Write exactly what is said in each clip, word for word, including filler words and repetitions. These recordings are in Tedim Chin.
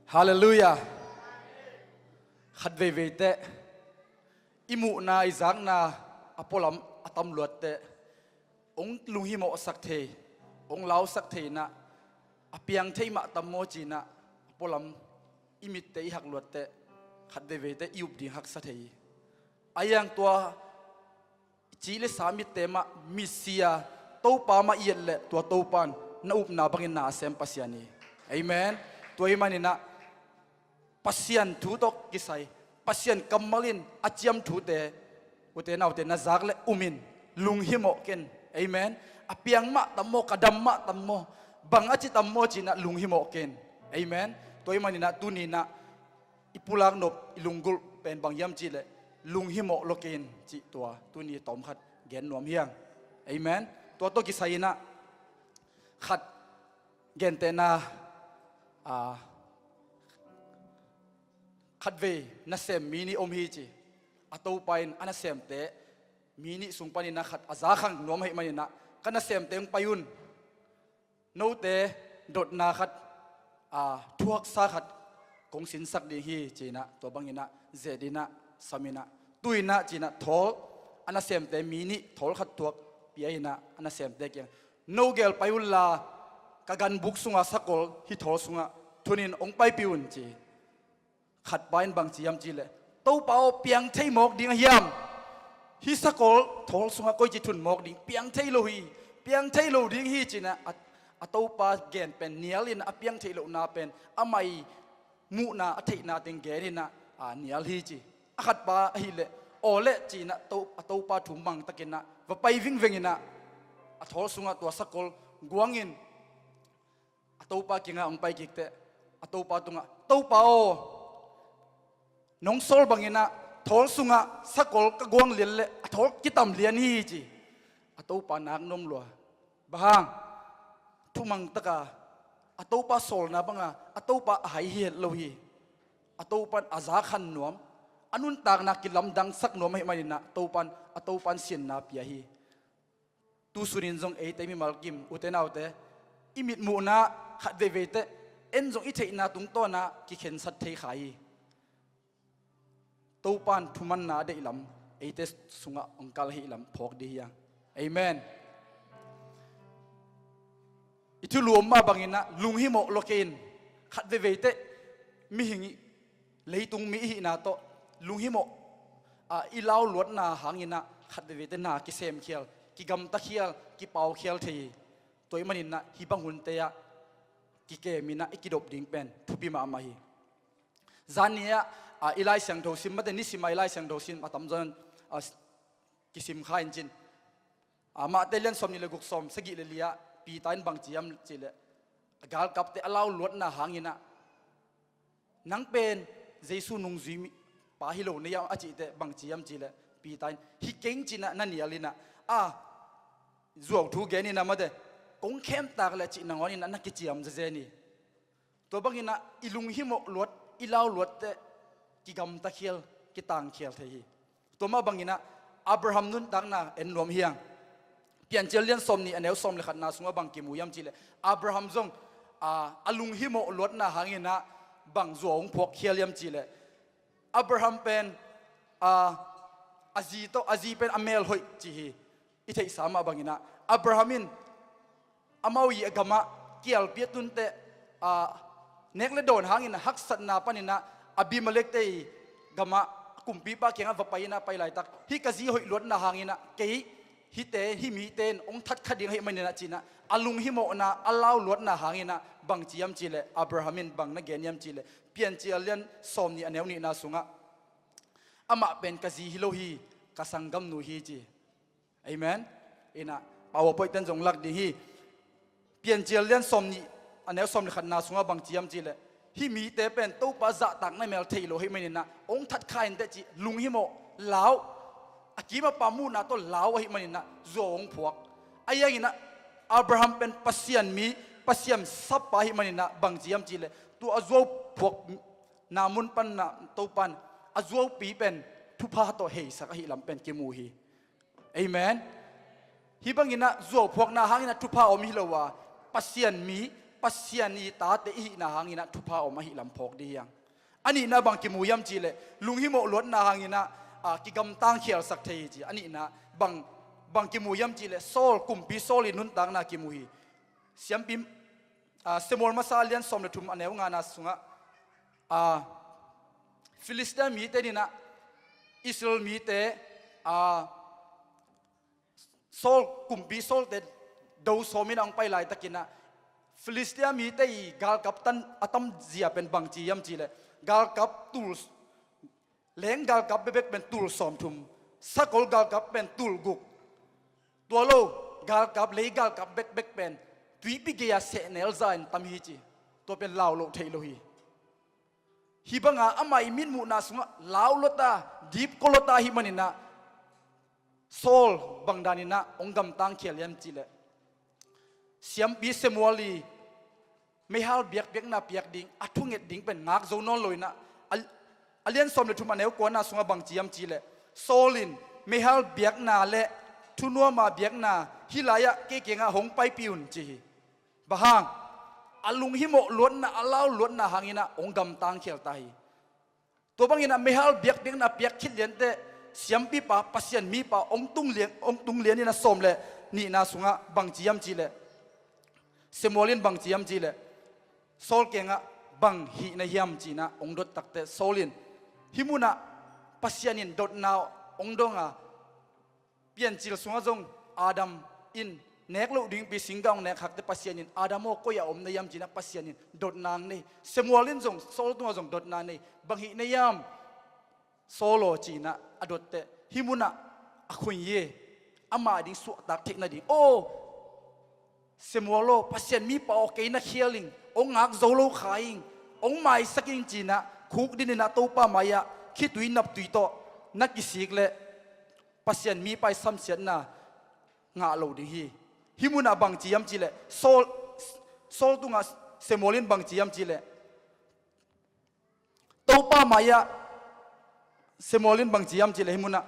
Halleluiah. Khat veivei teh i muhna, i zakna a pualam a tam luat teh hong lunghimawhsak thei, hong lausak thei inah, a piang thei mah tam maw ci inah a pualam i mitte i hak luat teh khat veivei teh i up ding haksa thei hi. A iang tua ci le sa mitte mah mitsia Topa mah i et leh tua Topa in na upna bangin na a sem Pasian hi. Amen. Tua ahih maninah Pasian thu tawh kisai, Pasian kammal in a ciam thute, ute naute, na zak le um in, lunghimawh ken. Amen. A piang mah tam maw, ka dam mah tam maw, bang a ci tam maw ci inah lunghimawh ken. Amen. Tua ahih maninah tuni inah i pulak nop, i lunggulh pen bang hiam cih leh lunghimawh lua ken cih tua tuni tawmkhat gen nuam hi hang. Amen. Tua tawh kisai inah khat gentehna, a, khatvei nasem mi nih om hi ci. A Topa in a nasemte mi nih sung paninah khat a za khang nuam ahih maninah, ka nasemte hong pai un, note dotna khat, a, thuaksa khat kong sinsak ding hi ci inah, tua bang inah zet inah, sam inah, tu inah ci inah thawl, a nasemte mi nih thawl khat thuak pia inah a nasemte kiang, no gel pai unla ka ganbuk sunga sakol hih thawl sungah thun in hong paipih un ci. Khat pa in bang ci hiam cih leh, Topa aw, piang thei mawk ding a hiam? Hih sakol thawl sungah koici thun mawk ding, piang thei lo hi, piang thei lo ding hi ci inah a, a Topa gen pen nial inah, a piang theih lohna pen amah i muhna, a theihna teng gen inah, a, nial hi ci. A khat pa ahih leh aw leh ci inah To-, a Topa thu mangtak inah va pai vingveng inah a thawl sungah tua sakol guang in a Topa kiangah hong pai kik teh, a Topa tungah, Topa aw, nong sawl bang inah thawl sungah sakol ka guang lian leh a thawl kitam lian hi ci. A Topa nak nuam lua. Bang hang? Thumang taka a Topa sawlna banga a Topa a hai hi het lo hi. A Topa in a za khan nuam, a nuntakna kilamdangsak nuam ahih maninah Topa in, a Topa in sinna pia hi. Tu sunin zong eite mimal kim, ute naute, i mitmuhna khat veivei teh en zong i theihna tungtawnah kikhensat thei kha hi. Topa in thumanna a deih lam eite sungah hong kal ahih lam phawk dih hi hang. Amen. I thulu om mah bang inah lunghimawh lua kei in, khat veivei teh mihing i, leitung mi i hihna tawh lunghimawh, a, i lau luatna hang inah khat veivei teh na kisemkhial, kigamtakhial, kipaukhial thei hi. Tua ahih maninah hih bang hunte ah kikem inah i kidop ding pen thupi mahmah hi. Zan ni ah, a, i Lai Siangtho sim mate, nisim a i Lai Siangtho sim a tamzaw in, a, kisim kha in cin. A, Mate lian sawmnih le guk, sawm sagih le li ah Peter in bang ci hiam cih leh, a galkapte a lau luatna hang inah, nang pen Jesu nungzui mi, pa hi lo na hiam a cih teh bang ci hiam cih leh, Peter in, hi keng ci inah na nial inah, a, zuau thu gen inah mate, kong khemtak leh cih nangawn inah na kiciam zezen hi. Tua bang inah i lunghimawh luat, i lau luat teh kigamtakhial, kitangkhial thei hi. Tua mah bang inah Abraham nuntakna en nuam hi hang. Piancil lian sawmnih a neu sawm le khatna sungah bang kimu hiam cih leh, Abraham zong, a, a lunghimawh luatna hang inah bang zuau hong phuakkhial hiam cih leh, Abraham pen, a, a zi tawh, a zi pen a mel hoih ci hi. I theihsa mah bang inah Abraham in amau i a gamah kialpi a tun teh, a, nek le dawn hang inah haksatna pan inah Abimelekte i gamah a kumpipa kiangah va pai inah, pai laitak, hih ka zi hoih luatna hang inah kei, hihte, hih mite in hong that kha ding ahih maninah ci inah a lunghimawhna, a lau luatna hang inah bang ci hiam cih leh, Abraham in bang na gen hiam cih leh, Piancil a lian sawmnih a neu nihna sungah, amah pen ka zi hi lo hi, ka sanggamnu hi ci. Amen. Inah PowerPoint ten zong lak ding hi. Piancil lian sawmnih a neu sawm le khatna sungah bang ci hiam cih leh, hih mite pen Topa zahtakna mel thei lo ahih maninah hong that kha in teh ci, lunghimawh, lau, a kim a pam muhna tawh lau ahih maninah zuau hong phuak. A iang inah Abraham pen Pasian mi, Pasian sapa ahih maninah bang ci hiam cih leh, tua a zuau phuak na mun pan inah Topa in a zuaupi pen thupha tawh heisak ahih lam pen kimu hi. Amen. Hih banginah zuauphuakna hanginah thupha om hi lo a, Pasian mi, Pasian i tate i hihna hanginah thupha om ahi lam phawk dih hiang. A nihna bang kimu hiam cihleh, lunghimawh luatna hanginah, a, kigamtang khialsak thei hi ci. A nihna bang, bang kimu hiam cihleh, Saul, kumpi Saul i nuntakna kimu hi. Siampi, a, Samuel masa a lian sawm le thum a neu ngana sungah, a, Filistia mite ninah Israel mite, a, Saul, kumpi Saulte do sawmin a hong pai laitakinah Filistia mite i galkap tan a tamzia pen bangci hiam cihleh, galkap tul, leng galkap bekbek pen tul sawmthum, sakol galkap pen tul guk, tua lo galkap, lei galkap bekbek pen tuipi gei-a sehnel za in tam hi ci. Tua pen lau loh theih lo hi. Hih banga amah i mitmuhna sungah lau lota, dipkua lota hih maninah Saul bang daninah hong gamtang khial hiam cihleh, siampi Samuel i meihal biakpiakna piak ding, a thunget ding pen ngak zo nawn lo inah, a, a lian sawm le thum a neu kuana sungah bangci hiam cihleh, Saul in meihal biakna le thunuama biakna hih lai-ah kei kiangah hong paipih un ci hi. Bang hang? A lunghimawh luatna, a lau luatna hanginah hong gamtang khial ta hi. Tua banginah meihal biakpiakna piak khit lianteh siampipa, Pasian mipa hong tung lian, hong tung lian inah sawm le nihna sungah bangci hiam cihleh, Samuel in bangci hiam cihleh, Saul kiangah bang hih na hiam cinah hong dot takteh Saul in hih munah Pasian in dotna hong dong a, Piancil sungah zong Adam in nek loh dingpi singgah hong nek hakteh Pasian in, Adam aw, koi-ah om na hiam cinah Pasian in dotna nei. Samuel in zong Saul tungah zong dotna nei. Bang hih na hiam Saul aw cinah a dotteh, hih munah a khuih hi. Amah ding suahtak theih nading. Aw, Samuel aw, Pasian mipa aw, kei na khial ing, hong ngak zo lo kha ing, hong maisak ing cinah khukdin inah Topa mai-ah khitui naptui tawh na kisik leh Pasian mipa i samsiatna ngah lo ding hi. Hih munah bangci hiam cihleh, Saul, Saul tungah Samuel in bangci hiam cihleh, Topa mai-ah Samuel in bangci hiam cihleh, hih munah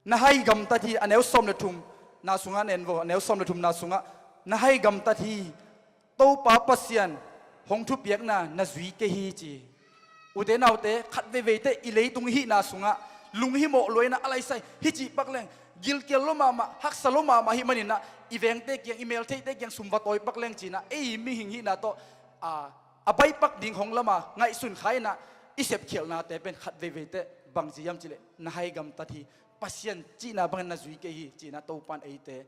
na hai gamtat hi. A neu sawm le thum na sungah na en vo, a neu sawm le thum na sungah, na hai gamtat hi. Topa Pasian hong thupiakna na zui kei hi ci. Ute naute, khat veiveite i leitung hihna sungah lunghimawh luaina a laisai hi cih pak leng, gilkial lua mahmah, haksa lua mahmah hih maninah i vengte kiang, i meltheihte kiang sum va tawi pak leng cinah ei mihing hihna tawh, a, a baipak ding hong lama ngaihsun kha inah i sepkhialhnate pen khat veiveite bangci hiam cihleh, na hai gamtat hi. Pasian cihna bangin na zui kei hi cinah Topan eite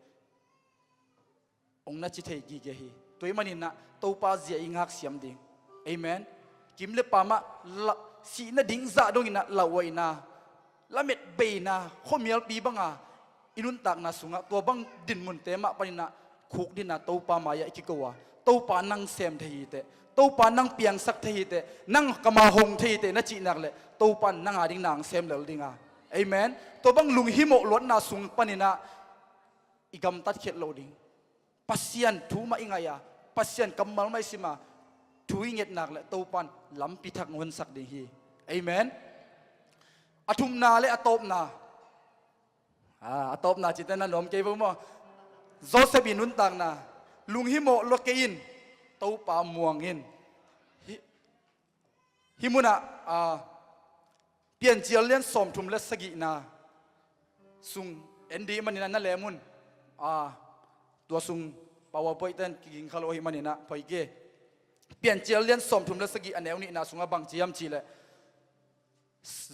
hong na ci thei gige hi. Tua hih maninah Topa zia i ngaksiam ding. Amen. Kim le pamah la, sihna ding zah donginah lauhuaina, lamet beina, khuamialpi banga i nuntakna sungah tua bang dinmunte mah paninah khukdinah Topa mai-ah i kiko a, Topa nang sem thei hiteh, Topa nang piangsak thei hiteh, nang kama hong thei hiteh na cihnak leh Topa nang a ding nang sem lel dinga. Amen. Tua bang lunghimawh luatna sung paninah i gamtat khiat loh ding. Pasian thu mah i ngaih a, Pasian kammal mah i sim a, thu i ngetnak le Topan lampi thak honsak ding hi. Amen. A thumna le a tawpna. A, a tawpna cite na nuam kei vo maw? Joseph i nuntakna. Lunghimawh lua kei in, Topa muang in. Hih, hih munah, a, Piancil lian sawmthum le sagihna sung en dih maninah na lem un. A, tua sung PowerPoint ten kiging kha lo ahih maninah poi ke. Piancil lian sawmthum le sagih a neu nihna sungah bang ci hiam cihleh,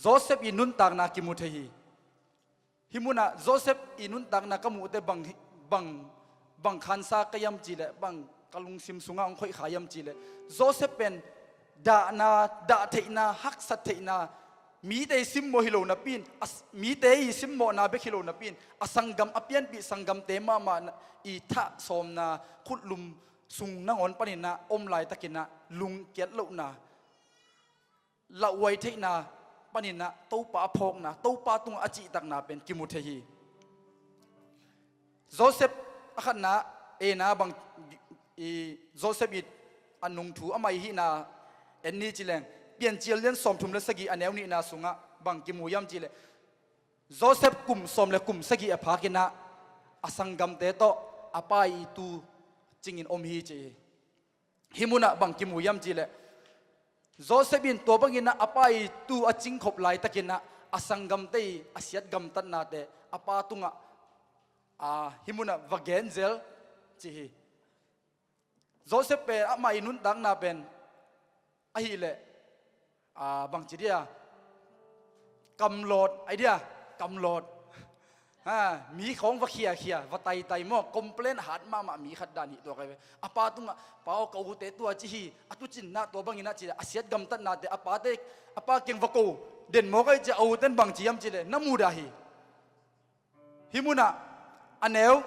Joseph i nuntakna kimu thei hi. Hih munah Joseph i nuntakna ka muhte bang, bang, bang khansa ka hiam cihleh, bang ka lungsim sungah hong khoih kha hiam cihleh, Joseph pen dahna, dah theihna, haksat theihna, mite i simmawh hi lo napi-in, a s-, mite i simmawhna bek hi lo napi-in, a sanggam, a pianpih sanggamte mahmah na, i thah sawmna, khutlum sung nangawn paninah om laitakinah lungkiat lohna, lauhuai theihna paninah Topa a phawkna, Topa tungah a cihtakna pen kimu thei hi. Joseph a khatna, ena bang, i Joseph i a nungthu amah i hihna en ni cileng, Piancil lian sawmthum le sagih a neu nihna sungah bang kimu hiam cihleh, Joseph kum sawm le kum sagih a phakinah a sanggamte tawh a pa i tu cingin om hi ci hi. Hih munah bang kimu hiam cihleh, Joseph in tua banginah a pa i tu a cingkhop laitakinah a sanggamte i a siat gamtatnate a pa tungah, a, hih munah va genzel ci hi. Joseph pen amah i nuntakna pen ahihleh, a, bangci dia, kamlawt ai dia, kamlawt. Ha, mi khawng va khiakhia, va taitai maw, complain hat mahmah mi khat dan hi tua kai ve. A pa tungah, "Pa aw, ka ute tua ci hi, a tucinna tua banginah ci a siat gamtatnate a pate, a pa kiang va ko den mawk ai ci a uten bangci hiam cihleh na mudah hi." Hih munah a neu,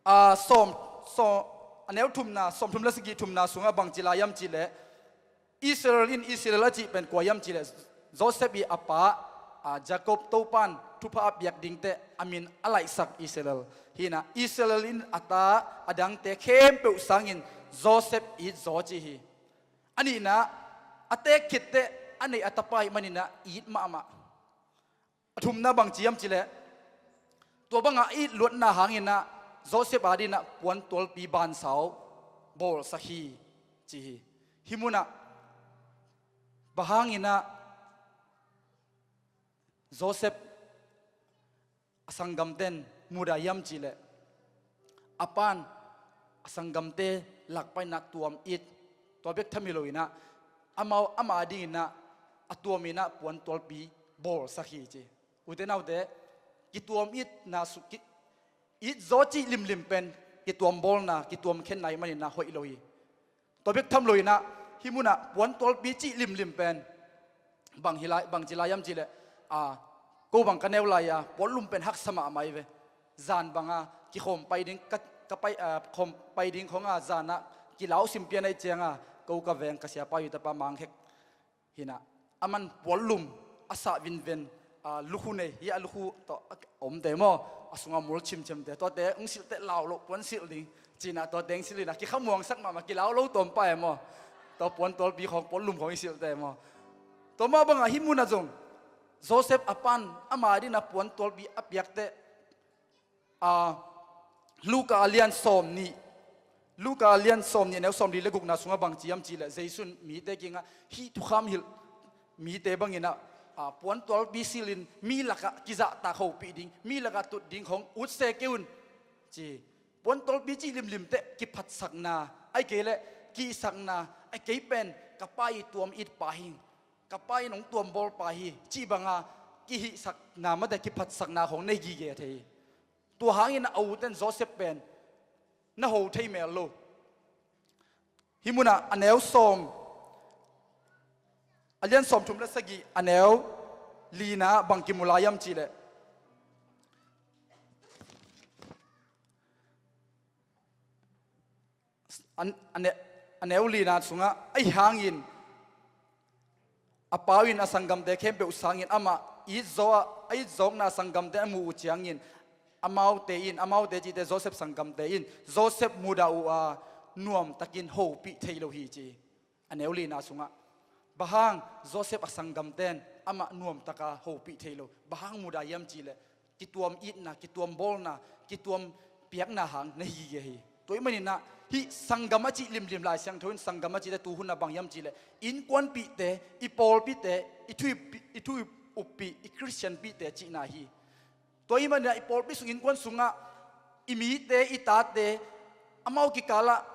a, sawm, sawm, a neu thumna, sawm thum le sagih thumna sungah bangci lai hiam cihleh, Israel in Israel a cih pen kua hiam cihleh, Joseph i a pa, a, Jacob Topan thupha a piak dingte a min a laihsak Israel. Hinah Israel in a ta a dangte khempeuh sangin Joseph it zaw ci hi. A nihna, a teek khitteh a neih a tapa ih maninah it mahmah. A thumna bangci hiam cihleh, tua bangah it luatna hanginah Joseph adinah puantualpi bansau bawlsak hi ci hi. Hih munah bang hanginah Joseph a sanggamten mudah hiam cihleh, a pan a sanggamte lakpainah tuam it, tua bek tham hi loinah amau ama dinginah a tuaminah puantualpi bawlsak hi ci. Ute naute, kituam itna su, ki, it zaw cih limlim pen kituam bawlna, kituam khenna ih maninah hoih lo hi. Tua bek tham loinah hih munah puantualpi cih limlim pen bang hi lai, bangci lai hiam cihleh, a, ko bang ka neu lai-a puanlum pen haksa mahmah hi ve. Zan banga kikhawm pai ding ka, ka pai, a, khawm pai ding khonga zanah kilau sim pian aih cianga ko ka veng ka siapa ih tapa Mang Hek hinah, aman puanlum a sah vinven, a, lukhu nei hi, a lukhu tawh a omte maw, a sungah mul chimchimte, tuate hong silhteh lau loh puan silh ding cinah tuate hong silh inah kikhamuangsak mahmah, kilau lo tawm pa e maw. Tua puantualpi khawng, puanlum khawng i silhteh maw. Tua mah bangah hih munah zong Joseph a pan ama dinah puantualpi a piakteh, a, Luka a lian sawm nih, Luka a lian sawm nih a neu sawm li le gukna sungah bangci hiam cihleh, Jesu in mite kiangah hih thukham hilh mite banginah, a, puantualpi silhin mi lakah kizahtak hopih ding, mi lakah tut ding khawng ut se kei un ci. Puantualpi cih limlimteh kiphatsakna, ahih kei leh kihihsakna, ahih kei pen ka pa i tuam it pa hi, ka pa in hong tuam bawl pa hi cih banga kihihsakna mate kiphatsakna khawng nei gige thei hi. Tua hangin a uten Joseph pen na ho thei mel lo. Hih munah a neu sawm, a lian sawm thum le sagih a neu lina bang kimu lai hiam cihleh, a, a ne, a neu lina sungah, ahi hangin a pau in a sanggamte khempeuh sangin amah it zaw a, a it zawkna sanggamte a muh uh ciangin amaute in, amaute cihte Joseph sanggamte in Joseph mudah uh a nuamtakin hopih thei lo hi ci. A neu lina sungah, bang hang Joseph a sanggamten amah nuamtaka hopih thei lo, bang hang mudah hiam cihleh, kituam itna, kituam bawlna, kituam piakna hang na hi gige hi. Tua ih maninah hih sanggam a cih limlim Lai Siangtho in sanggam a cihte tuhunah bang hiam cihleh, innkuanpihte, i pawlpihte, i thu i, i thu i uppih, i Khristianpihte cihna hi. Tua ih maninah i pawlpi sung, innkuan sungah i mite, i tate, amau kikalah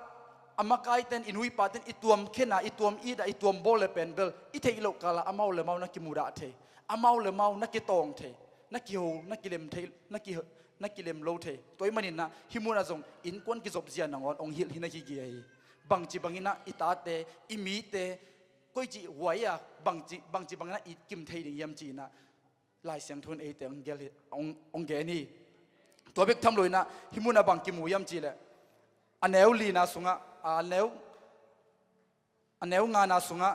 a makaiten, i nu i paten i tuam khena, i tuam ita, i tuam bawl le pen bel i theih loh kalah amau le mau na kimudah thei, amau le mau na kitawng thei, na kiho, na kilem thei, na ki, na kilem lo thei. Tua ih maninah hih munah zong innkuan kizopzia nangawn hong hilh hi na hi gige hi. Bangci banginah i tate, i mite, koici huai-a bangci, bangci banginah it kim thei ding hiam cinah Lai Siangtho in eite hong gel hi, hong, hong gen hi. Tua bek tham loinah hih munah bang kimu hiam cihleh, a neu lina sungah, a neu, a neu ngana sungah,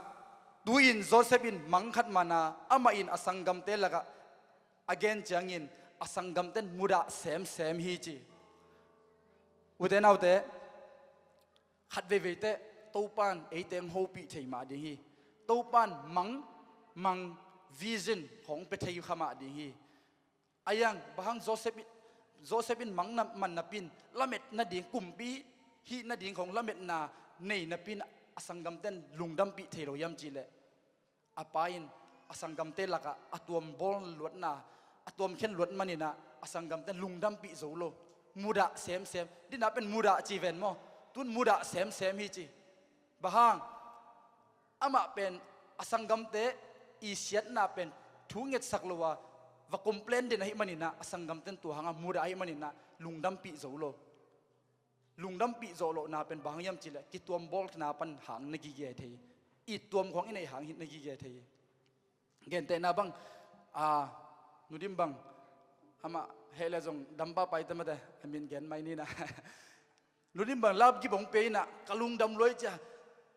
tu-in Joseph in mang khat mana, amah in a sanggamte lakah a gen ciangin a sanggamten mudah semsem hi ci. Ute naute, khat veivei teh Topan eite hong hopih thei mah ding hi. Topan mang, mang vision hong pia thei kha mah ding hi. A iang bang hang Joseph in, Joseph in mang na, man napi in lamet nading, kumpi hih nading khong lametna nei napi in a sanggamten lungdampih thei lo hiam cihleh, a pa in a sanggamte lakah a tuam bawl luatna, a tuam khen luat maninah a sanggamten lungdampih zo lo. Mudah semsem. Dina pen mudah ci ven maw? Tun mudah semsem hi ci. Bang hang? Amah pen a sanggamte i siatna pen thu ngetsak lo a va complain den ahih maninah a sanggamten tua hangah mudah ahih maninah lungdampih zo lo. Lungdampih zawh lohna pen bang hang hiam cihleh kituam bawlna pan hang na gige thei hi. It tuam khong i neih hang hi na gige thei hi. Gentehna bang, a, Nu Dim bang, amah heh le zong dampa pai te mate, a min gen mai nina. Nu Dim bang lapgip hong pia inah ka lungdam lua hi cia.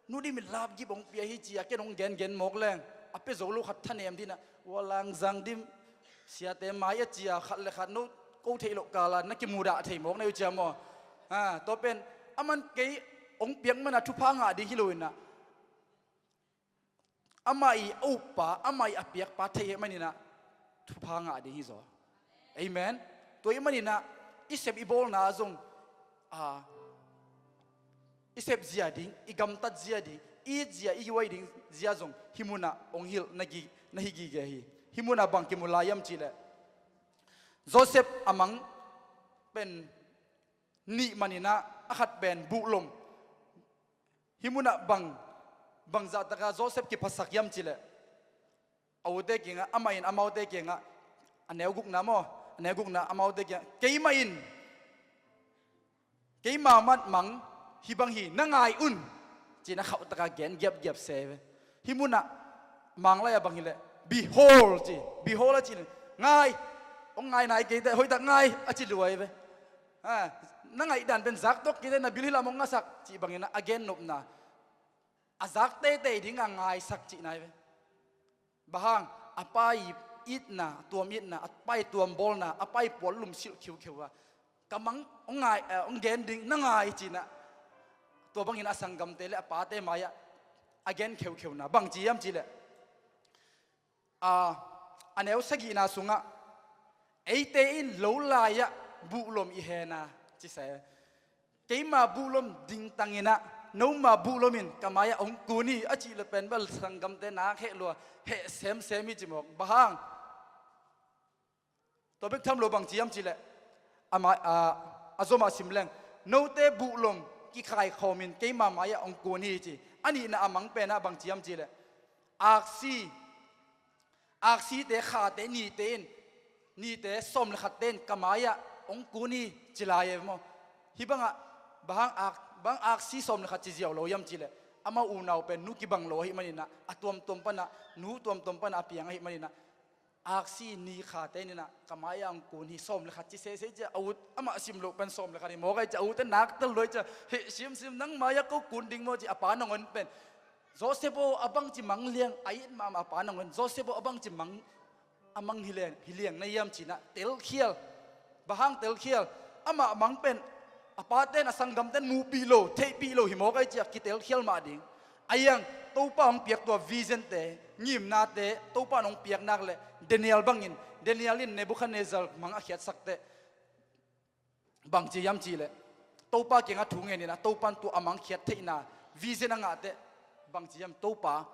Nu Dim in lapgip hong pia hi cia, ken hong gengen mawk leng a pia zo lo khat thanem dinah, ua Langzang Dim, siate mai a cia, khat le khat no ko theih loh kala na kimudah thei mawk na hi uh cia maw? Ha, tua pen aman kei hong piak mana thupha ngah ding hi lo inah, amah i a uppa, amah i a piakpa theih heh maninah thupha ngah ding hi zaw. Amen. Tua hih maninah i sep i bawlna zong, a, i sep zia ding, i gamtat zia ding, i it zia, i huai ding zia zong hih munah hong hilh na gi, na hi gige hi. Hih munah bang kimu lai hiam cihleh, Joseph a mang pen nih maninah a khat pen buhlom. Hih munah bang, bang zahtakah Joseph kiphasak hiam cihleh, a ute kiangah, amah in amaute kiangah, a neu gukna maw, a neu gukna amaute kiangah, keimah in, keimah mah mang hih bang hi, na ngai un, ci-in a khauhtakah gen giapgiap se ve. Hih munah Manglai a bang hileh, behold ci, behold a cih leh, ngai, hong ngai nai kei teh, hoihtak ngai a ci lua hi ve. Ha, na ngaihdan pen zaktuak kei teh, na bil hih lam hong ngasak cih bangin a gennopna, a zak teitei ding a ngaisak cihna hi ve. Bang hang? A pa i itna, a tuam itna, a pa i tuam bawlna, a pa i puallum silh khiukheu a, ka mang hong ngai, eh, hong gen ding, na ngai cinah. Tua bangin a sanggamte le a pate mai-ah a gen kheukheuna bangci hiam cihleh, a, a neu sagihna sungah, eite in lo lai-ah buhlom i hena ci se. Keima buhlom dingtanginah noma buhlom in ka mai-ah hong kun hi a cih le pen bel sanggamte nak heh lua, heh semsem hi ci mawk. Bang hang? Tua bek tham lo bangci hiam cihleh, a, a zomah sim leng, note buhlom kikhaikhawmin keima mai-ah hong kun hi ci. A nihna a mang penah bangci hiam cihleh, aksi, aksite, khate, nite in, nite sawm le khatte in ka mai-ah hong kun hi ci lai e maw? Hih bangah bang hang ak, bang aksi sawm le khat ci ziau lo hiam cihleh, amau unau pen nu kibang lo ahih maninah a tuamtuam panah, nu tuamtuam panah a piang ahih maninah, aksi ni khate ninah ka mai-ah hong kun hi, sawm le khat ci sese cia, a ut amah sim loh pen sawm le khat hi mawk ai cia, a ute naktel luai cia, heh simsim, nang mai-ah ko kun ding maw ci, a pa nangawn pen, Joseph aw, a bangci mang liang, a it mahmah a pa nangawn, Joseph aw, a bangci mang, a mang hi liang, hi liang na hiam cinah telkhial. Bang hang telkhial? Amah mang pen a paten, a sanggamten muhpih lo, theihpih lo hi mawk ai cia, kitelkhial mah ding. A iang Topa hong piak tua vision-te, ngimnate Topa in hong piak nak leh, Daniel bangin, Daniel in Nebuchadnezzar mang a khiatsak teh bangci hiam cihleh, Topa kiangah thu ngeninah Topa in tua a mang khiat theihna vision a ngah teh bangci hiam, Topa,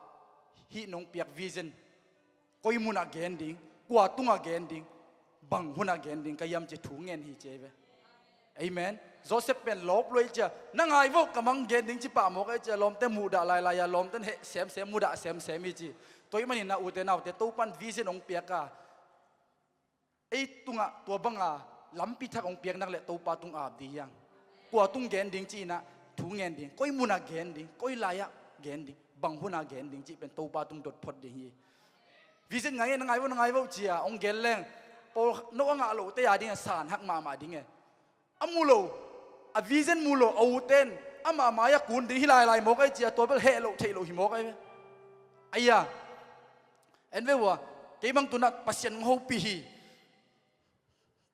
hih nong piak vision koi munah gen ding, kua tungah gen ding, bang hunah gen ding ka hiam ci thu ngen hi ci ei ve. Amen. Joseph pen lawp luai cia, na ngai vo, ka mang gen ding ci pah mawk ai cia, lawmte muhdah lailai a, lawmten heh semsem, mudah semsem hi ci. Tua hih maninah ute naute, Topa in vision hong piak a, ei tungah tua banga lampi thak hong piak nak leh Topa tung ap ding hiang. Kua tung gen ding ci-inah thu ngen ding, koi munah gen ding, koi lai-ah gen ding, bang hunah gen ding cih pen Topa tung dot phot ding hi. Vision ngai, na ngai vo, na ngai vo cia hong gen leng, pawl no a ngah lohte a dingah san hak mahmah ding e. A mu lo, a vision mu lo a uten amah mai-ah kun ding hi lailai mawk ai cia, tua bel heh loh theih loh hi mawk ai ve. Aia, en ve ua, kei bang tunah Pasian hong hopih hi.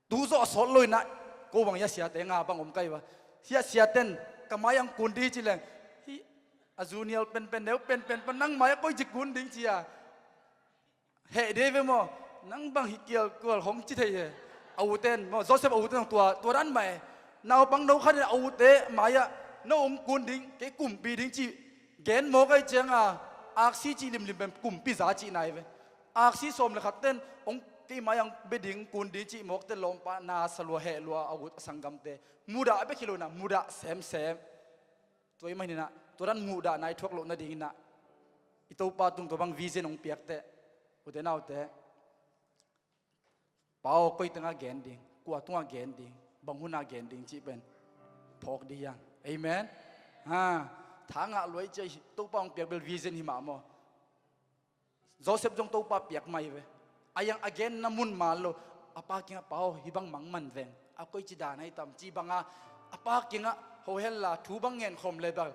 Tu zawh a sawt lo inah, ko bang hia siate nga bang om kai va. Hia siaten ka mai-ah hong kun ding hi ci leng, hih a junior penpen, neu penpen pan nang mai-ah koi ci kun ding cia. Heh dei ve maw? Nang bang hi kialkual hong ci thei he. A uten maw, Joseph a uten tua, tua dan mah e. Naupang no khat in a ute mai-ah, "No hong kun ding, kei kumpi ding," ci gen mawk ahih ciangin, aksi cih limlim pen kumpi za cihna hi ve. Aksi sawm le khat ten hong, "Kei mai-ah hong bia ding, kun ding," cih mawk ten lawmpa na sa lua, heh lua, a ut a sanggamte. Mudah bek hi lo in ah, mudah semsem. Tua ahih manin ah, tua dan muhdahna i thuak loh nadingin ah, i Topa tung tua bang vision hong piak teh, ute naute, Pa aw, koi tengah gen ding, kua tungah gen ding, bang hunah gen ding cih pen phawk ding hi hang. Amen. Ha, tha ngah lua i ci a, Topa hong piak bel vision hi mah maw. Joseph zong Topa piak mah hi ve. A yang a genna mun man lo. A pa kiangah, "Pa aw, hih bang mang man veng. A koici dan ahi tam?" ci bangin, a pa kiangah, "Ho hen la, thu bang ngen khawm le bel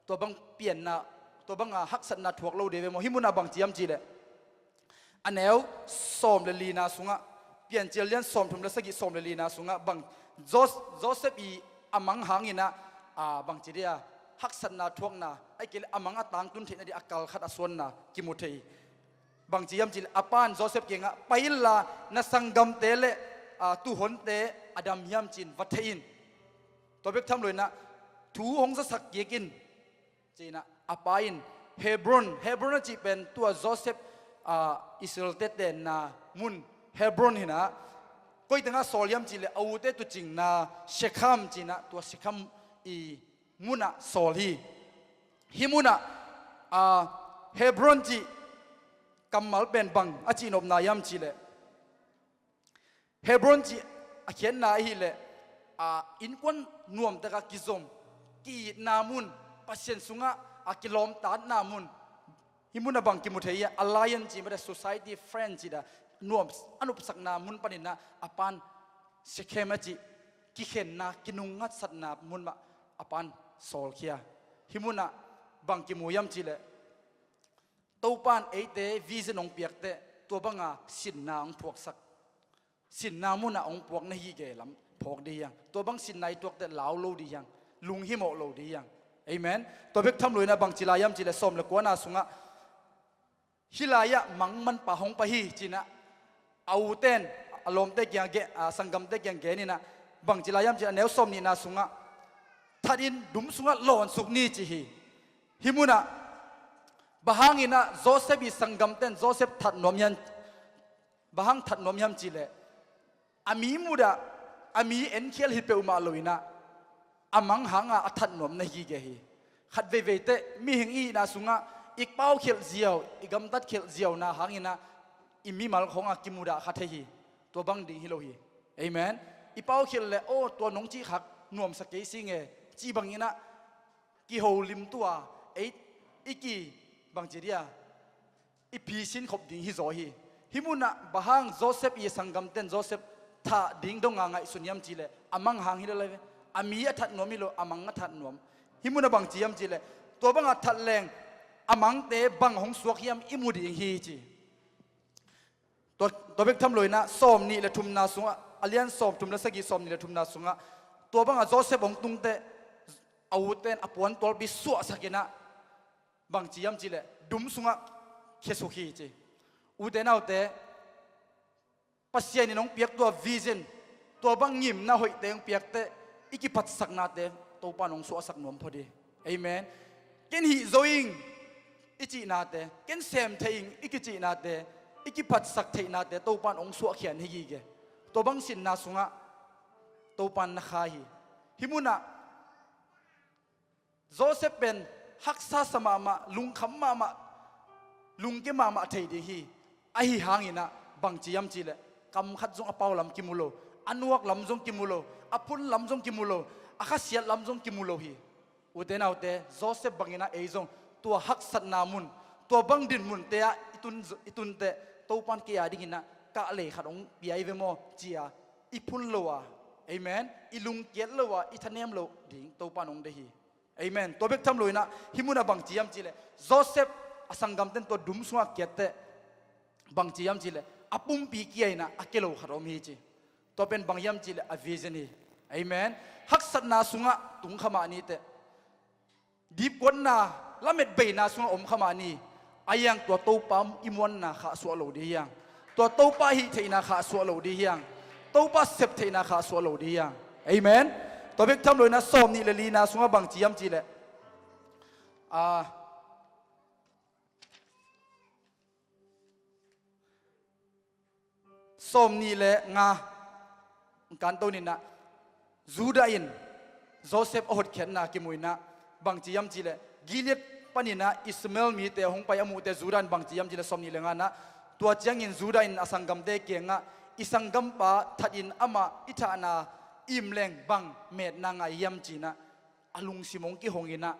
tua bang pianna, tua bang a haksatna thuak lo ding hi ve maw." Hih munah bang ci hiam cih leh, a neu sawm le lina sungah, Piancil lian sawm thum le sagih, sawm le lina sungah bang, Jos-, Joseph i a mang hangin ah, a, bang ci ding a, haksatna thuakna, ahih kei leh a mang a tangtun theih nading a kal khat a suanna kimu thei hi. Bang ci hiam cih leh, a pa'n Joseph kiangah, "Pai inla, na sanggamte le, a, tuuhonte a dam hiam ci-in va thei in. Tua bek tham lo in ah, thu hong zasak kik in," ci-in ah, a pa in Hebron, Hebron a cih pen tua Joseph, a, Israel-te tenna mun Hebron hi in ah, koi tengah sawl hiam cih leh, a ute tuucingna Shekhem ci-in ah, tua Shekhem i munah sawl hi. Hih munah, a, Hebron cih kammal pen bang a cihnopna hiam cih leh, Hebron cih a khiatna ahih leh, a, innkuan nuamtak a kizom, ki-itna mun, Pasian sungah a kilawmtatna mun. Hih munah bang kimu thei hiam, alliance cih mah, society, friend cih dan, nuam, a nopsakna mun panin ah, a pa'n Shekhem a cih kikhenna, kinungngatsakna mun mah a pa'n sawlkhia. Hih munah bang kimu hiam cih leh, Topa'n eite vision hong piak teh, tua bang a sinna hong phuaksak, sinna munah hong puak na hih kei lam phawk ding hi hang. Tua bang sinna i tuak teh lau lo ding hi hang, lunghimawh lo ding hi hang. Amen. Tua bek tham lo in ah bang ci lai hiam cih leh, sawm le kuana sungah, "Hih lai-ah mang manpa hong pai hi," ci-in ah, a ute'n a lawmte kiang gen, a, sanggamte kiang gen in ah, bang ci lai hiam cih leh, a neu sawm nihna sungah, "That in dum sungah lawnsuk ni," ci hi. Hih munah, bang hangin ah Joseph i sanggamte'n Joseph that nuam hiam, bang hang that nuam hiam cih leh, a mi mudah, a mi enkhial hi peuhmah lo in ah, a mang hangin a that nuam na hi kei hi. Khat veivei teh mihing i hihna sungah i paukhialh ziau, i gamtat khialh ziauna hangin ah i mimal khawng a kimudah kha thei hi. Tua bang ding hi lo hi. Amen. I paukhialh leh, "Aw, tua nong cih khak nuamsa kei sing e," cih bangin ah kiholim tuah, ei, i ki, bang ci ding a, i phisin khop ding hi zaw hi. Hih munah bang hang Joseph i sanggamte'n Joseph that ding dong a ngaihsun hiam cih leh, a mang hang hi lo lai ve. A mi a that nuam hi lo, a mang a that nuam. Hih munah bang ci hiam cih leh, "Tua bang a that leng a mangte bang hong suak hiam i mu ding hi," ci. Tua, tua bek tham lo in ah, sawm nih le thumna sungah, a lian sawm thum le sagih, sawm nih le thumna sungah, tua bang a Joseph hong tung teh, a ute'n a puantualpi suahsak in ah, bang ci hiam cih leh, dum sungah khiasuk hi, ci. Ute naute, Pasian in hong piak tua vision, tua bang ngimna hoihte hong piak teh, i kiphatsaknate Topa'n hong suahsak nuam phot hi. Amen. "Ken hih zo ing," i cihnate, "Ken sem thei ing," i kicihnate, i kiphatsak theihnate Topa'n hong suahkhia na hi kei. Tua bang sinna sungah Topa'n na kha hi. Hih munah Joseph pen haksa sa mahmah, lungkham mahmah, lungke mahmah thei ding hi. Ahi hangin ah bang ci hiam cih leh, kam khat zong a pau lam kimu lo, a nuak lam zong kimu lo, a phun lam zong kimu lo, a khasiat lam zong kimu lo hi. Ute naute, Joseph bangin ah ei zong tua haksatna mun, tua bang dinmunte ah i tun, i tun teh, Topa'n kei a dingin ah kahlei khat hong pia hi ve maw, ci-a i phun lo a, amen, i lungkiat lo a, i thanem lo ding Topa'n hong deih hi. Amen. Tua bek tham lo in ah, hih munah bang ci hiam cih leh, Joseph a sanggamte'n tua dum sungah kiat teh, bang ci hiam cih leh, a pumpi kia in ah a kia lo khat om hi, ci. Tua pen bang hiam cih leh, a vision hi. Amen. Haksatna sungah tung kha mah ni teh, dipkuatna, lametbeina sungah om kha mah ni, a yang tua Topa i muanna khahsuah lo ding hi hang. Tua Topa hih theihna khah suah lo dih hiang. Topa sep theihna khah suah lo dih hiang. Amen. Tua bek tham loin ah sawm nih le lina sungah bangci hiam cihleh, ah, sawm nih le nga, kan to ninah, Judah in Joseph a hotkhiatna kimuinah bangci hiam cihleh, Gilead paninah Ishmael mite a hong pai a muhte Judah in bangci hiam cihleh, sawm nih le nganah, tua ciangin Judah in a sanggamte kiangah, "I sanggampa thatin amah i thahna imleng bang metna ngai hiam?" cinah a lungsim hong kihonginah,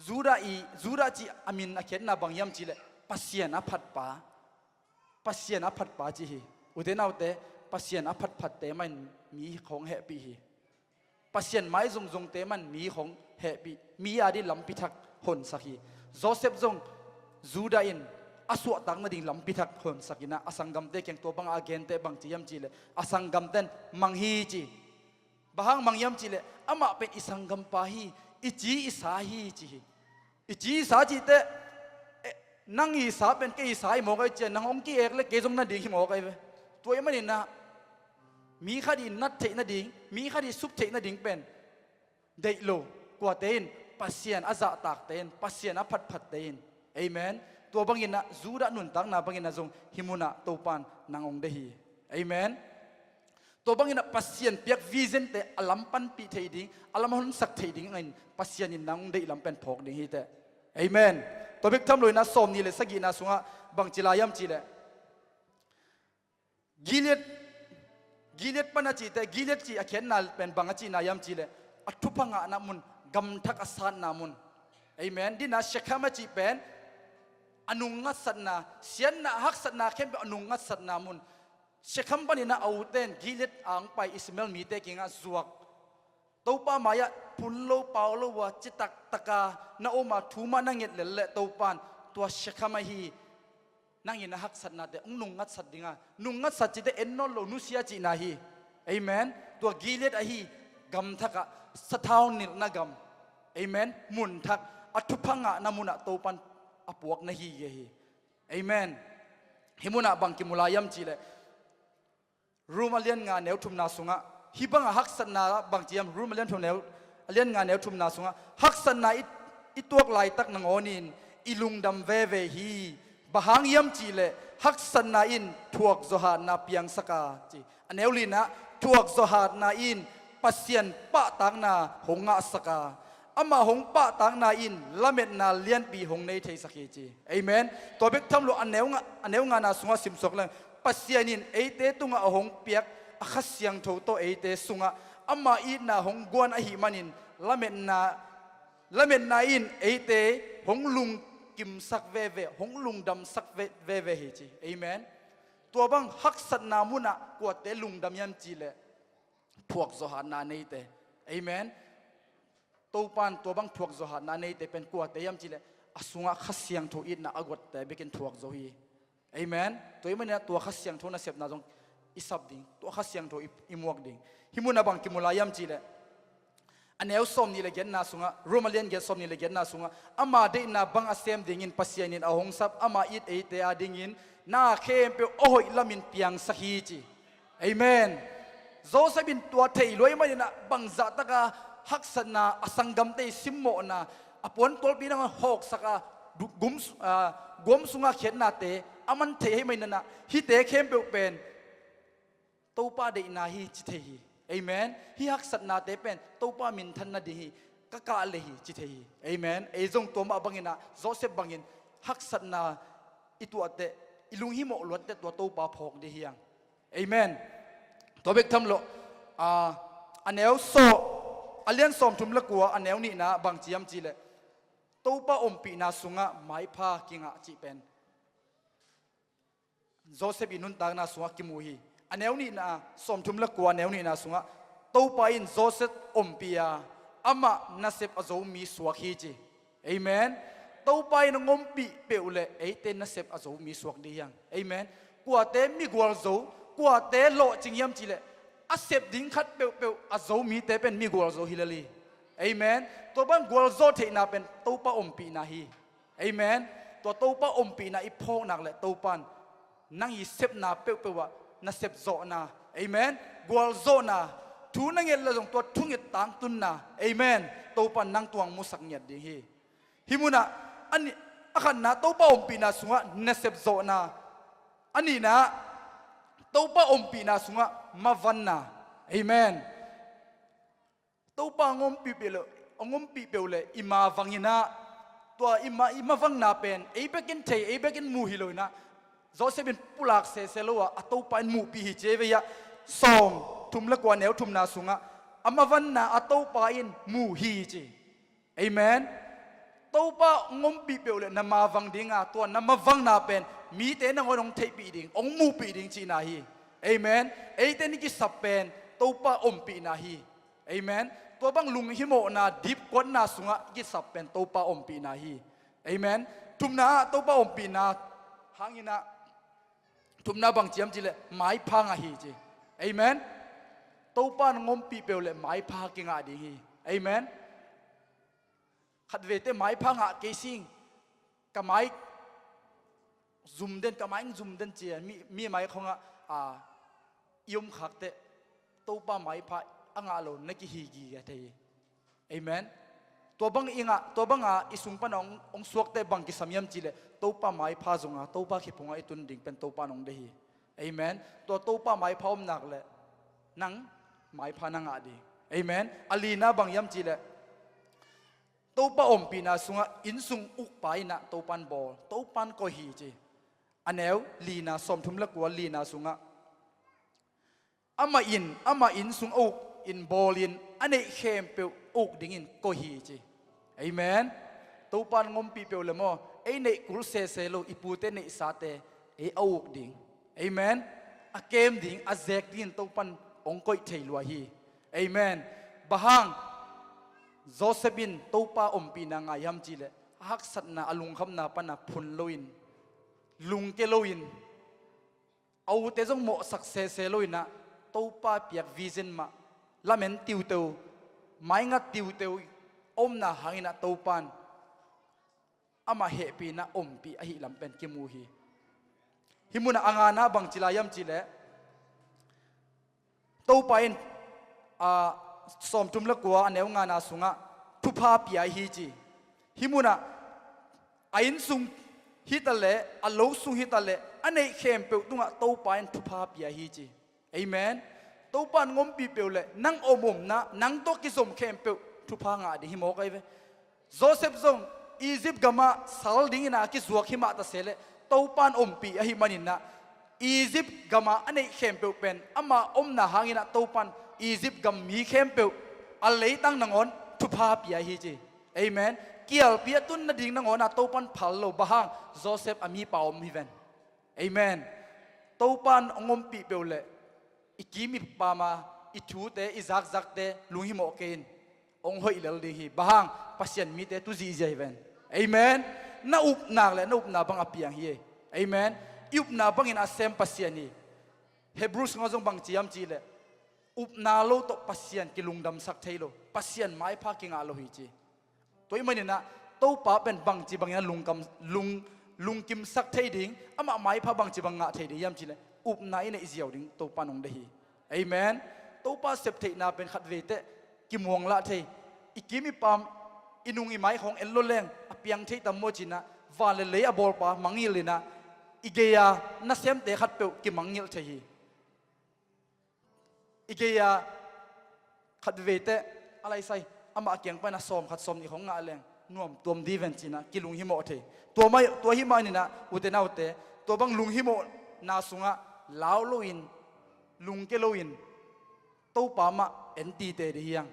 Judah i, Judah cih a min a khiatna bang hiam cihleh, Pasian a phatpa. Pasian a phatpa ci hi. Ute naute, Pasian a phatphatte mahin mi khong hehpih hi. Pasian mai zongzongte mahin mi khong hehpih, mi a dih lampi thak honsak hi. Joseph zong Judah in a suahtak nading lampi thak honsakinah a sanggamte kiang tua bangah a gente bangci hiam cihleh, a sanggamten mang hi ci. Bang hang mang hiam cihleh, amah pen i sanggampa hi, i ci i sa hi ci hi. I ci i sa cihte, eh, nang i sa pen kei i sa hi mawk ai cia, nang hong ki-ek le kei zong nading hi mawk ai ve. Tua i maninah mi khat i nat theih nading, mi khat i sup theih nading pen deih lo. Kuate in? Pasian a zahtakte in, Pasian a phatphatte in. Amen. Tua banginah Judah nuntakna banginah zong hih munah Topan nang hong deih hi. Amen. Tua banginah Pasian piak vision-te a lam panpih thei ding, a lam honsak thei dingin Pasian in nang deih lam pen phawk ding hiteh. Amen. Tua bek tham loinah sawm nih le sagihna sungah bangci lai hiam cihleh, Gilead, Gilead pan a cihte, Gilead cih a khiatna pen bang a cihna hiam cihleh, a thupha ngahna mun, gamthak a satna mun. Amen. Dinah Shekhem a cih pen a nung ngatsatna, siatna, haksatna khempeuh a nung ngatsatna mun. Shekhem paninah a ute in Gilead a hong pai Ishmael mite kiangah zuak. Topa mai-ah phun lo pau lo a citak taka na om a, thu mah na nget lel leh Topan tua Shekhem ahi nangin a haksatnate hong nung ngatsat dinga, nung ngatsat cihte en nawn lo nusia cihna hi. Amen. Tua Gilead ahi gamthakah sathau nilhna gam. Amen. Munthak a thupha ngahna munah Topan a puak na hi hi. Amen. Hih munah bang kimu lai hiam cihleh, Rom a lian nga neu thumna sungah hih bangah haksatna bangci hiam, Rom a lian thum neu, a lian nga neu thumna sungah haksatna i, i tuak laitak nangawnin i lungdam veve hi. Bang hang hiam cihleh, haksatna in thuakzawh hatna piangsak a ci. A neu linah thuakzawh hatna in Pasian pahtakna hong ngahsak a, amah hong pahtakna in lametna lianpi hong nei theisak hi ci. Amen. Tua bek tham lo a neu nga, a neu ngana sungah simsuak leng, Pasian in eite tungah a hong piak a Kha Siangtho tawh eite sungah ama itna hong guan ahih manin lametna, lametna in eite hong lungkimsak veve, hong lungdamsak ve, veve hi ci. Amen. Tua bang haksatna munah kuate lungdam hiam cihleh, thuakzawh hatna neite. Amen. Topan tua bang thuakzawh hatna neite pen kuate hiam cihleh, a sungah Kha Siangtho itna a guatte bekin thuakzawh hi. Amen. Tua i maninah tua Kha Siangtho nasepna zong i sap ding, tua Kha Siangtho i, i muak ding. Hih munah bang kimu lai hiam cihleh, a neu sawm nih le giatna sungah, Rom a lian giat sawm nih le giatna sungah, ama deihna bang a sem dingin Pasian in a hong sap, ama it eite a dingin na khempeuh a hoih lamin piangsak hi ci. Amen. Joseph in tua thei luai maninah bangzahtaka haksatna, a sanggamte i simmawhna, a puantualpi nang hawksak a, du-, gum su-, a, guam sunga khiatnate a man thei ahih maninah, hihte khempeuh pen Topa deihna hi ci thei hi. Amen. Hih haksatnate pen Topa minthan nading hi, ka kah le hi ci thei hi. Amen. Ei zong tua mah banginah Joseph bangin haksatna i tuahteh, i lunghimawh luatteh tua Topa phawk dih hiang. Amen. Tua bek tham lo, a, a neu sawm, a lian sawmthum le kua, a neu nihna bangci hiam cihleh, Topa ompihna sungah maipha kingah cih pen Joseph i nuntakna sungah kimu hi. A neu nihna, sawmthum le kua, a neu nihna sungah Topa in Joseph ompih a, amah nasep a zo mi suak hi ci. Amen. Topa in hong ompih peuh leh eite nasep a zo mi suak dih hiang. Amen. Kuate migual zo, kuate lawhcing hiam cihleh, a sep ding khat peuhpeuh a zo mite pen migual zo hi lel hi. Amen. Tua bang gualzo theihna pen Topa ompihna hi. Amen. Tua Topa ompihna i phawknak le Topan Nang i sepna peuhpeuh ah na sepzawhna, amen, gualzawhna, thu na nget le zong tua thunget tangtunna, amen, Topa in nang tung musak ngiat ding hi. Hih munah a ni-, a khatna Topa ompihna sungah na sepzawhna, a nihna Topa ompihna sungah mavanna, amen. Topa hong ompih peuh le, hong ompih peuh le i mavang inah, tua i ma, i mavangna pen ei bekin thei, ei bekin mu hi lo inah, Joseph in pulak sese lo ah a Topa in muhpih hi ci ei ve hiah. Sawm thum le kua neu thumna sungah a mavanna a Topa in mu hi ci. Amen. Topa hong ompih peuh le na mavang dinga, tua na mavangna pen mite nangawn hong theihpih ding, hong muhpih ding cihna hi. Amen. Eite ni kisap pen Topa ompihna hi. Amen. Tua bang lunghimawhna dipkuatna sungah kisap pen Topa ompihna hi. Amen. Thumna ah Topa ompihna hanginah, thumna bang ciam cileh maipha ngah hi ci. Amen. Topa in hong ompih peuh le maipha kingah ding hi. Amen. Khatvete maipha ngah kei sing, ka mai zum den, ka mai zum den cia mi, mi mai khongah a i om khak teh Topa maipha a ngah lo na kihi gige thei hi. Amen. Tua bang i ngah, tua banga i sung pana hong, hong suakte bang kisam hiam cileh Topa maipha zonga Topa khipungah i tun ding pen Topa in hong deih hi. Amen. Tua Topa maipha om nak le nang maipha na ngah ding. Amen. A lina bang hiam cileh Topa ompihna sungah innsung ukpa inah Topa in bawl, Topa in koih hi ci. A neu lina, sawmthum le kua lina sungah amah in, amah innsung a uk in bawlin a neih khempeuh a uk dingin koih hi ci. Amen. Topa in hong ompih peuh le maw, ei neih kul sese lo i pute neihsate ei a uk ding. Amen. A kem ding, a zek dingin Topa in hong koih thei lua hi. Amen. Bang hang Joseph in Topa ompihna ngah hiam cileh a haksatna, a lungkhamna pana phun loin, lungke loin, a ute zong mawhsak sese loinah Topa piak vision mah, lamen tiuteu, maingat tiuteu omna hanginah Topa in amah hehpihna ompih ahih lam pen kimu hi. Hih munah a ngana bang ci lai hiam cileh Topa in, a, sawmthum le kua a neu ngana sungah thupha pia hi ci. Hih munah a innsung hitaleh, a lo sung hitaleh, a neih khempeuh tungah Topa in thupha pia hi ci. Amen. Topa in hong ompih peuh le nang omomna, nang tawh kizom khempeuh thupha ngah ding hi mawk ahi ve. Joseph zong Egypt gamah sal dingin a kizuak himah taseleh Topa in ompih ahih maninah Egypt gamah a neih khempeuh pen ama omna hanginah Topa in Egypt gam mi khempeuh a leitang nangawn thupha pia hi ci. Amen. Kialpi a tun nading nangawnah Topa in phal lo, bang hang Joseph a mipa om hi ven. Amen. Topa in hong ompih peuh le i kim i pama, i thute, i zakzakte lunghimawh kei in, hong hoih lel ding hi. Bang hang Pasian mite tu zihziah hi ven. Amen. Na upnak le na upna bang a piang hi. Amen. I upna bangin a sem Pasian hi. Hebrews ngah zong bang ci hiam cileh upna lo tawh Pasian kilungdamsak thei lo, Pasian maipha kingah lo hi ci. Tua ahih maninah Topa pen bangci bangin a lungkam, lung, lungkimsak thei ding, amah maipha bangci bang ngah thei ding hiam cileh upna i neih ziau ding Topa in hong deih hi. Amen. Topa septheihna pen khatveiteh kimuanglah thei, i kim i pam, i nung i mai khawng en lo leng a piang thei tam maw cinah, van le lei a bawlpa mangngilh inah i gei-a nasemte khatpeuh kimangngilh thei hi. I gei-a khatveiteh a laisai amah kiang pana sawm khat sawm nih khawng ngah leng nuamtuam dih ven cinah kilunghimawh thei. Tua mah, tua hih maninah ute naute, tua bang lunghimawhna sungah lau loin, lungke loin Topa mah en tite dih hiang.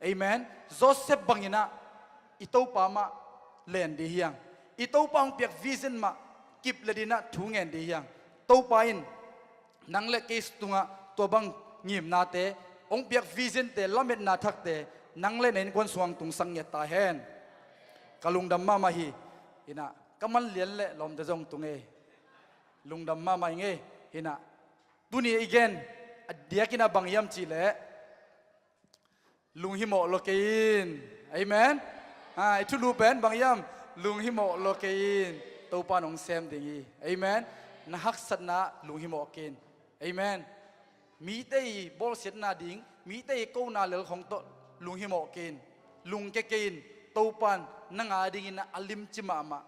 Amen. Joseph banginah i Topa mah len dih hiang. I Topa hong piak vision mah kip le dinah thu ngen dih hiang. Topa in nang le kei tungah tua bang ngimnate, hong piak visionte, lametna thakte nang le na innkuan sungah tungsak ngiat ta hen. Ka lungdam mahmah hi. Hinah ka manlian le lawmte zong tung ei. Lungdam mahmah ing ei. Hinah tuni i gen a diakinah bang hiam cihleh lunghimawh lo kei in. Amen. Ha, i thulu pen bang hiam? Lunghimawh lo kei in, Topa in hong sem ding hi. Amen. na haksatna lunghimawh kei in. Amen. Mite i bawlsiatna ding, mite i kona lel khong tawh lunghimawh kei in. Lungke kei in. Topan nang a dingin a limci mahmah.